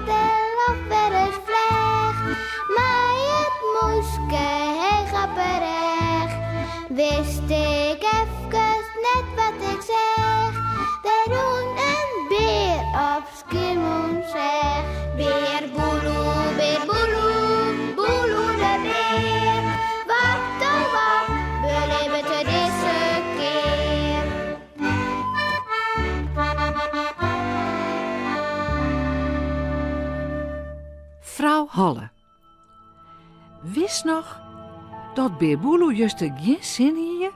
del of wer ris fleach. Mei it mûske heech op 'e rêch. Wist ik efkes net wat ik seach. Der rûn in bear op Skiermûntseach. Bear Boeloe, bear Boeloe, Boeloe de bear. Wat oh wat belibbet er dizze kear? Frou Holle. Wist noch dat Bear Boeloe juster gjin sin hie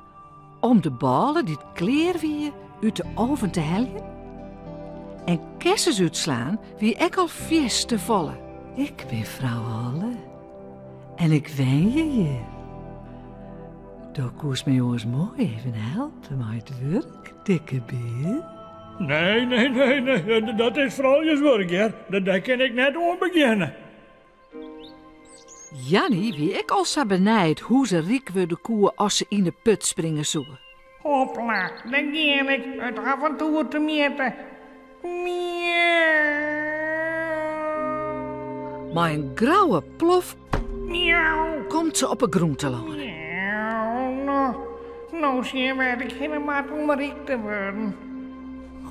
om de bôle dy't klear wie út de oven te heljen? En kessens útslaan wie ek al fierste folle. Ik bin frou Holle en ik wenje hjir. Do koest my oars moai even helpe mei it wurk, dikke bear. Nee, nee, nee, nee, dat is frouljuswurk, hear. Dêr kin ik net oan begjinne. Janny wie ek al sa benijd hoe se ryk wurde koe as se yn 'e put springe soe. Hopla, dêr gean ik, it aventoer temjitte. Miauw. Mei in grouwe plof Miauw. komt se op 'e grûn telâne. Miauw, no, no sjen wêr't ik hinne moat om ryk te wurden.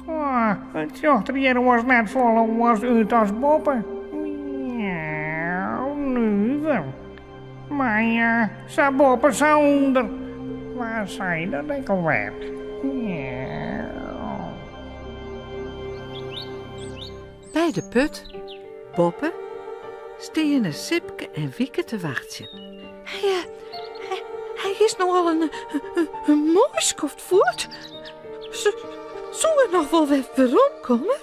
Goh, it sjocht der hjir oars net folle oars út as boppe. Miauw, nuver. Mar ja, sa boppe sa ûnder. Wa sei dat ek alwer? Miauw. By de put, boppe, steane Sipke en Wieke te wachtsjen. Hy, hy, hy is no al in, in moai skoft fuort. Soe er noch wol wer weromkomme?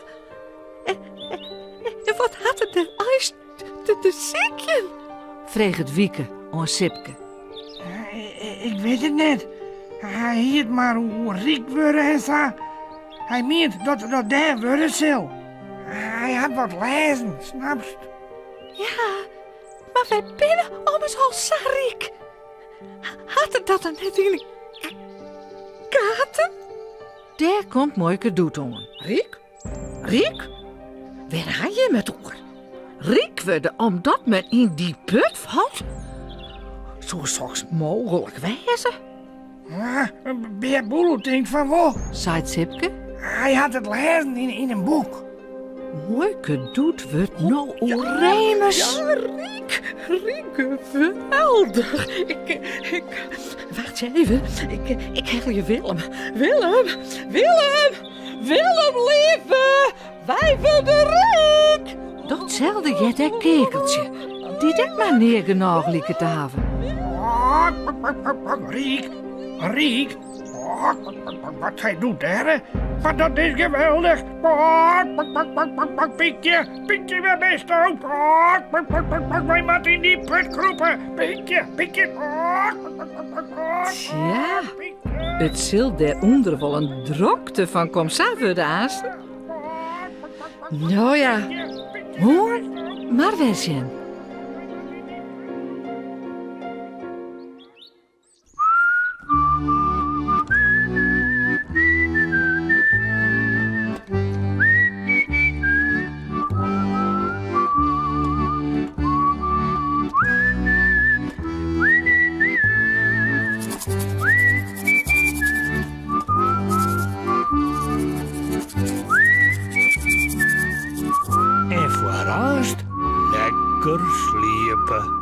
En, en wat hat er der eins te, te sykjen? Freget Wieke oan Sipke. Ik wit it net. Hy hie it mar oer ryk wurde en sa. Hy mient dat er dat dêr wurde sil. Hy hat wat lêzen, snapst? Ja, mar wy binne ommers al sa ryk. Hat er dat dan net yn 'e gaten? Dêr komt muoike Doet oan. Ryk? Ryk? Wêr ha jim it oer? Ryk wurde omdat men yn dy put falt? Soe soks mooglik wêze? Bear Boeloe tinkt fan wol, seit Sipke. Hy hat it lêzen yn in boek. Muoike Doet wurdt no oerémis. Ja, ryk, ryk, geweldich. Ik, ik, wachtsje even, ik, ik helje Willem. Willem, Willem, Willem, lieve, wy wurde ryk. Datselde heart ek Keakeltsje, dy't ek mar nea genôch liket te hawwen. Ryk, ryk, Wat hy doet dêr, mar dat is geweldich. Piekje, Piekje, wêr bisto? Wy moatte yn dy put krûpe. Piekje, Piekje. Tsja, it sil dêrûnder wol in drokte fan komsa wurde aansten. No ja, moarn mar wer sjen. En foar aanst lekker sliepe.